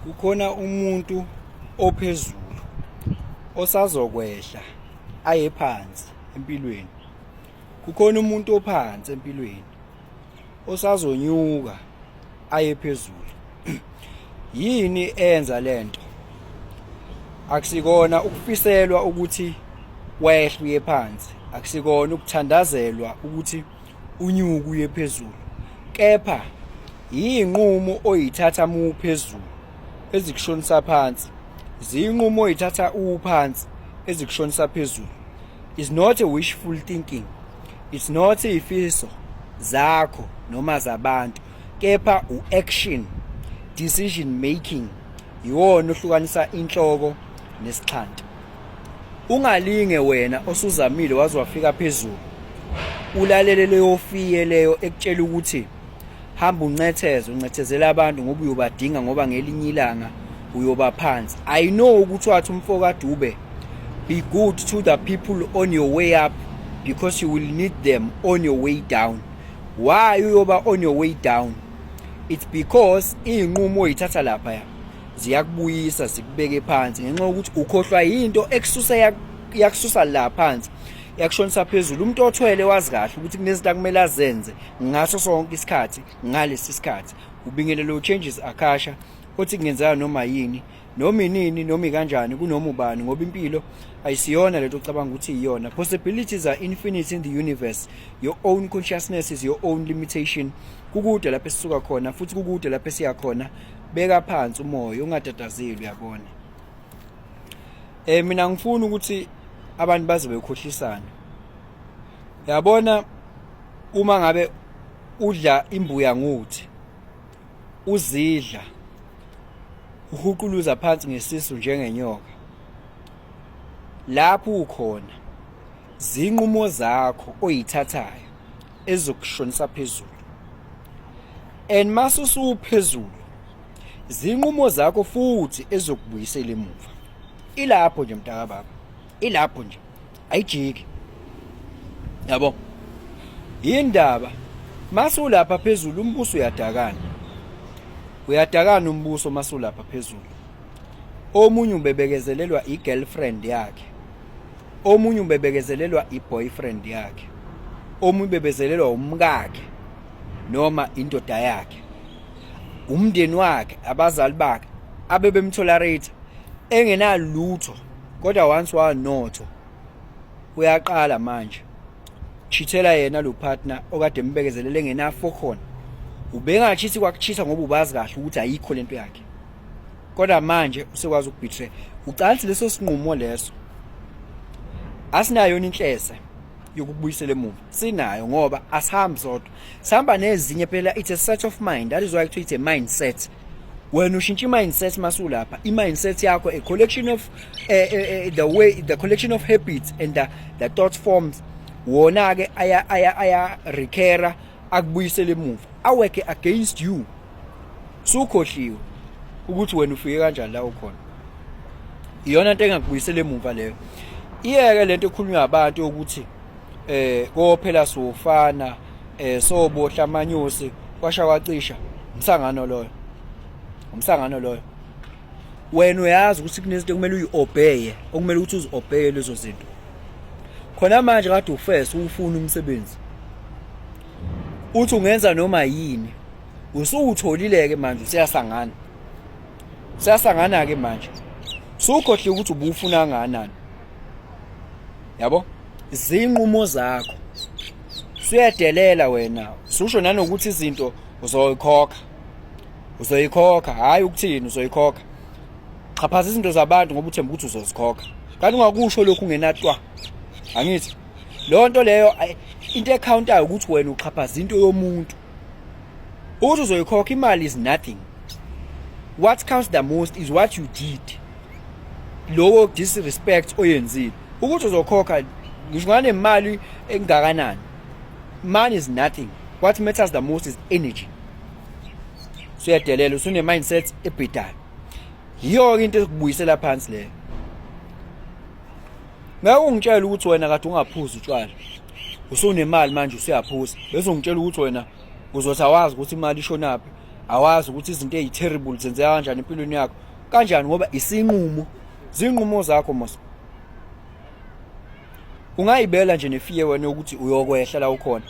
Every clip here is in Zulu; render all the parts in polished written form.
Kukhona umuntu ophezulu osazokwehla aye phansi empilweni. Kukhona umuntu ophansi empilweni osazonyuka aye phezulu. Yini eyenza lento? Akusikona ukufiselwa ukuthi wehle uye phansi, akusikona ukuthandazelwa ukuthi unyuke uye phezulu, kepha yinqumo oyithatha muphezulu ezikushonisa phansi, zinqumo oyithatha uphansi ezikushonisa phezulu. Is not a wishful thinking, it's not ifiso zakho noma zabantu, kepha u-action, decision making iwona ohlukanisa inhloko nesixhanti. Ungalinge wena osuzamile waze wafika phezulu ulalele leyo fiye leyo ekutshela ukuthi hamba uncetheze, uncethezela abantu ngoba uyobadinga, ngoba ngelinye ilanga uyoba phansi. I know ukuthi wathi umfo kaDube, be good to the people on your way up because you will need them on your way down. Why uyoba on your way down? It's because iy'nqumo oyithatha lapha ziyakubuyisa zikubeke phansi, ngenxa yokuthi ukhohlwa yinto ekususa, yakususa la phansi yakushonisa phezulu. Umuntu othwele wazi kahle ukuthi kunezinto akumele azenze ngaso sonke isikhathi ngalesi sikhathi. Ubingelelo Changes Akasha othi kungenzeka noma yini, noma inini, noma ikanjani, kunoma ubani, ngoba impilo ayisiyona lento ocabanga ukuthi iyona. Possibilities are infinite in the universe. Your own consciousness is your own limitation. Kukude lapho esisuka khona futhi kukude lapho esiya khona. Beka phansi umoya, ungatatazeli, uyabona. Mina ngifuna ukuthi abantu baze bekhohlisana, yabona. Uma ngabe udla imbuya ngothi uzidla uhuquluza phansi ngesisu njengenyoka, lapho ukhona zinqumo zakho oyithathayo ezokushonisa phezulu, and masusuphezulu zinqumo zakho futhi ezokubuyisela emuva. Ilapho nje, mntaka baba, ilapho nje, ayijiki, yabo. Yindaba masulapha phezulu umbuso uyadakana, uyadakana umbuso masulapha phezulu. Omunye ubebekezelelwa i-girlfriend yakhe, omunye ubebekezelelwa i-boyfriend yakhe, omunye ubebezelelwa umkakhe noma indoda yakhe, umndeni wakhe, abazali bakhe abebemtolerate engenalutho, kodwa once wanotho uyaqala manje chithela yena lo partner okade embekezelele engenafo khona. Ubengachithi kwakuchitha ngoba ubazi kahle ukuthi ayikho lento yakhe, kodwa manje usekwazi ukubetray ucansi. Leso sinqumo leso asinayo inhlese yokubuyisela emuva, sinayo ngoba asihambi sodwa, sihamba nezinye phela. It's a set of mind, that is why kuthiwa it's a mindset. Wena ushintsha i-mindset masulapha, i-mindset yakho, a collection of the way, the collection of habits and the thought forms. Wona ke aya recur, akubuyisele emuva, awork against you. Sukhohliwe ukuthi wena ufike kanjani la ukhona. Iyona into engakubuyisela emuva leyo. Iyeke lento ekhulunywa abantu ukuthi kophela sofana sobohla amanyosi kwasha kwacisha. Umsangano loyo, umsangano loyo. Wena uyazi ukuthi kunezinto okumele uyi-obeye, okumele ukuthi uzi-obeye lezo zinto. Khona manje kade ufese ufuna umsebenzi, uthi ungenza noma yini, usuwutholile-ke manje, usuyasangana, usuyasangana-ke manje, sukhohle ukuthi ubufuna kangakanani, yabo. Zinqumo zakho, suyadelela wena, susho nanokuthi izinto uzoyikhokha, uzoyikhokha. Hayi, ukuthini uzoyikhokha? Xhaphaza izinto zabantu ngoba uthemba ukuthi uzozikhokha, kanti ungakusho lokhu ungenatwa. Angithi leyo nto leyo, into ecountayo ukuthi wena uxhaphaza into yomuntu, ukuthi uzoyikhokha imali is nothing. What counts the most is what you did, lowo disrespect oyenzile. Ukuthi uzokhokha ngisho nganemali engakanani, money is nothing. What matters the most is energy. Suyadelela, usune mindset ebhedayo. Yiyo into ekubuyisela phansi leyo. Ngeke ungitshele ukuthi wena kade ungaphuzi utshwala, usunemali manje usuyaphuza, bese ungitshela ukuthi wena uzothi awazi ukuthi imali ishonaphi. Awazi ukuthi izinto eziterrible zenzeka kanjani empilweni yakho. Kanjani ngoba isinqumo, zinqumo zakho mos. Ungayibela nje nefear wena ukuthi uyokwehla la ukhona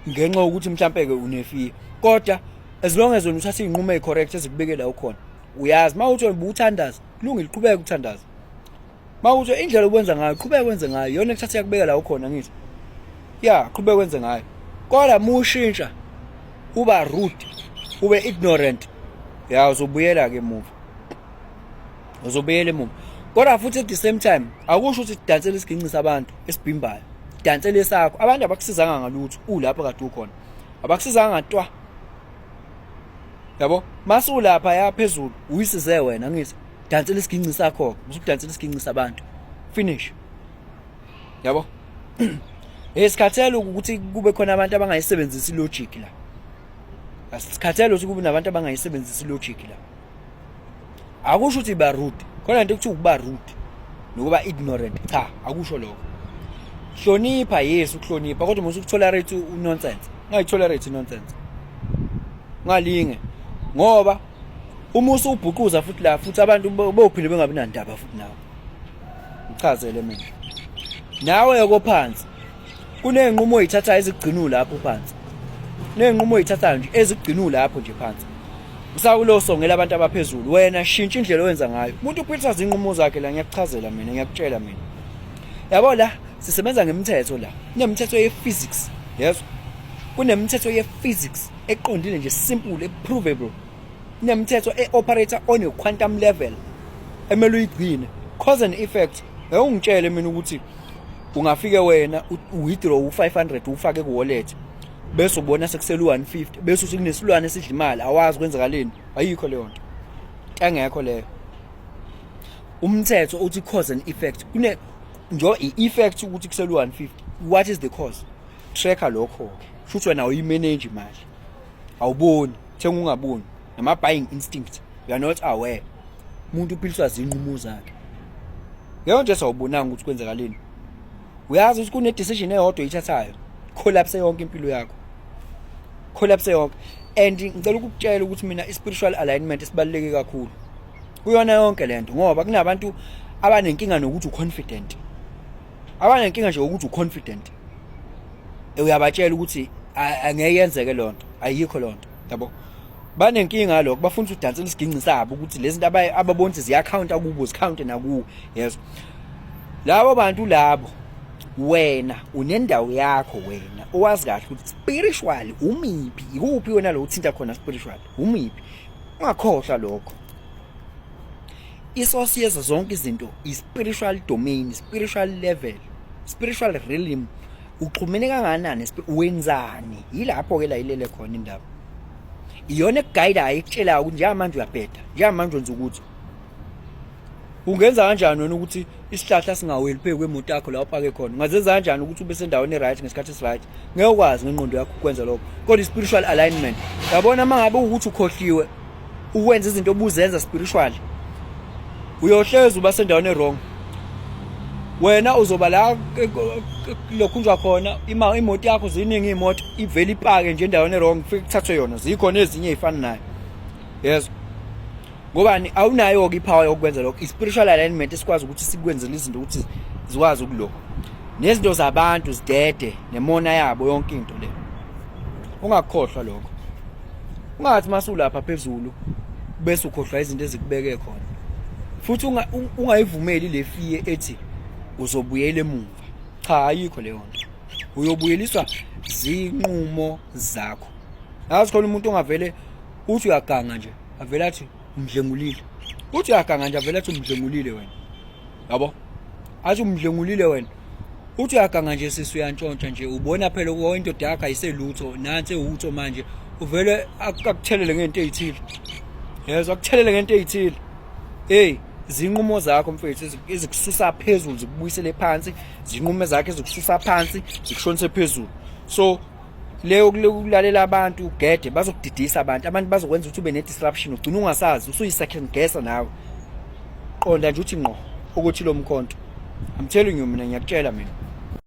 ngenxa yokuthi mhlampe ke unefear. Kodwa as long as wena uthatha izinqumo ezicorrect ezikubeke la ukhona, uyazi mawuthi wena ubuthandaza, kulungile qhubeka ukuthandaza. Mawuthi indlela okwenza ngayo, qhubeka wenze ngayo, iyona ekuthatha yakubeka la ukhona ngithi. Ya, qhubeka wenze ngayo. Kodwa mushintsha uba rude, ube ignorant. Ya uzobuyela ke emuva. Uzobuyela emuva. Kodwa futhi at the same time akusho ukuthi dansela isiginci sabantu esibhimbayo. Dansela esakho. Abantu abakusizanga ngalutho ulapho kade ukhona. Abakusizanga ntwa. Yabo? Masulapha ya phezulu uyisize wena ngithi. Dansela isiginci sakho, usudansela isiginci sabantu. Finish. Yabo? Esikhathele ukuthi kube khona abantu abangayisebenzisi logic la. Asikhathele ukuthi kube nabantu abangayisebenzisi logic la. Akusho ukuthi ba rude. Khona into ekuthiwa ukuba rude nokuba ignorant. Cha, akusho lokho. Hlonipha, yes, ukuhlonipha kodwa musu ukutolerate unonsense. Ungayitolerate nonsense. Ungalinge ngoba uma usubhuquza futhi la futhi abantu bophile bengabi nandaba futhi nawe. Ngichazele mina. Nawe kophansi kuney'nqumo oyithathayo ezikugcina ulapho phansi. Kuney'nqumo oyithathayo nje ezikugcina ulapho nje phansi. Usakulosongela abantu abaphezulu wena shintsha indlela owenza ngayo. Umuntu uphilisa izinqumo zakhe la ngiyakuchazela mina ngiyakutshela mina. Yabo la sisebenza ngemithetho la. Kunemithetho ye-physics, yezwa? Kunemithetho ye-physics eqondile nje simple provable. Kunemithetho e-operate on a quantum level emele uyigcine. Cause and effect. Ngeke ungitshele mina ukuthi ungafike wena withdraw u500 ufake ku wallet bese ubona sekusele u150 bese uthi kunesilwane esidla imali awazi kwenzakaleni. Ayikho leyo nto. Engekho leyo. Umthetho uthi cause and effect. Kune njo i-effect ukuthi kusele u150. What is the cause? Tracker lokho ke. Shuthi wena awuyimanage imali. Awuboni, thenga ungaboni. Nama buying instinct. You are not aware. Umuntu uphiliswa zinqumo zakhe. Ngeke nje sawubonanga ukuthi kwenzakaleni. Uyazi ukuthi kune decision eyodwa oyithathayo. Collapse yonke impilo yakho. Collapse yonke. And ngicela ukukutshela ukuthi mina i-spiritual alignment isibaluleke kakhulu. Kuyona yonke lento ngoba kunabantu abanenkinga nokuthi uconfident. Abanenkinga nje ukuthi uconfident. Uyabatshela ukuthi angeke yenzeke lonto, ayikho lonto, yabo. Banenkinga lokho, bafuna ukuthi udansele isiginci sabo ukuthi lezi zinto ababona ukuthi ziyacounta kubo zicounte nakuwe, yezwa. Labo bantu labo wena unendawo yakho wena owazi kahle ukuthi spiritually umiphi, ikuphi wena lo uthinta khona spiritually, umiphi. Ungakhohlwa lokho. Isource yezo zonke izinto i-spiritual domain, spiritual level, spiritual realm. Uxhumene kangakanani, wenzani? Yilapho ke la ilele khona indaba. Iyona ekuguidayo ekutshelayo ukuthi njengamanje uyabheda, njengamanje wenza ukuthi. Ungenza kanjani wena ukuthi isihlahla singaweli phezu kwemoto yakho la upake khona? Ungazenza kanjani ukuthi ube sendaweni right ngesikhathi esiright? Ngeke ukwazi ngengqondo yakho ukwenza lokho. Kodwa i-spiritual alignment, yabona uma ngabe ukuthi ukhohliwe ukwenza izinto obuzenza spiritually, uyohlezi uba sendaweni e-wrong. Wena uzoba la lokhunjwa khona imoto yakho, ziningi iy'moto, ivele ipake nje endaweni e-wrong, kufike kuthathwe yona, zikhona ezinye ey'fana nayo. Yezwa? Ngobani awunayo-ke ipower yokwenza lokho. I-spiritual alignment esikwazi ukuthi sikwenzele izinto ukuthi zikwazi ukulokho. Nezinto zabantu zidede nemona yabo yonke into le. Ungakukhohlwa lokho. Ungathi masulapha phezulu bese ukhohlwa izinto ezikubeke khona. Futhi ungayivumeli le fear ethi uzobuyela emuva. Cha, ayikho leyo nto. Uyobuyeliswa zinqumo zakho. Yazi khona umuntu ongavele uthi uyaganga nje avele athi umdlengulile. Uthi uyaganga nje avele athi umdlengulile wena. Yabo? Athi umdlengulile wena. Uthi uyaganga nje sisi uyantshontsha nje ubona phela ukuthi indoda yakho ayiselutho nansi ewutho manje uvele akuthelele ngento ezithile. Yezwa akuthelele ngento ezithile. Hey, zinqumo zakho mfethu ezikususa phezulu zikubuyisele phansi, zinqumo zakho ezikususa phansi zikushonise phezulu. So leyo kulalela abantu ugede bazokudidisa abantu, abantu bazokwenza ukuthi ube ne disruption ugcina ungasazi usuyi second guesser nawe. Qonda nje uthi ngqo ukuthi lo mkhonto. I'm telling you mina ngiyakutshela mina.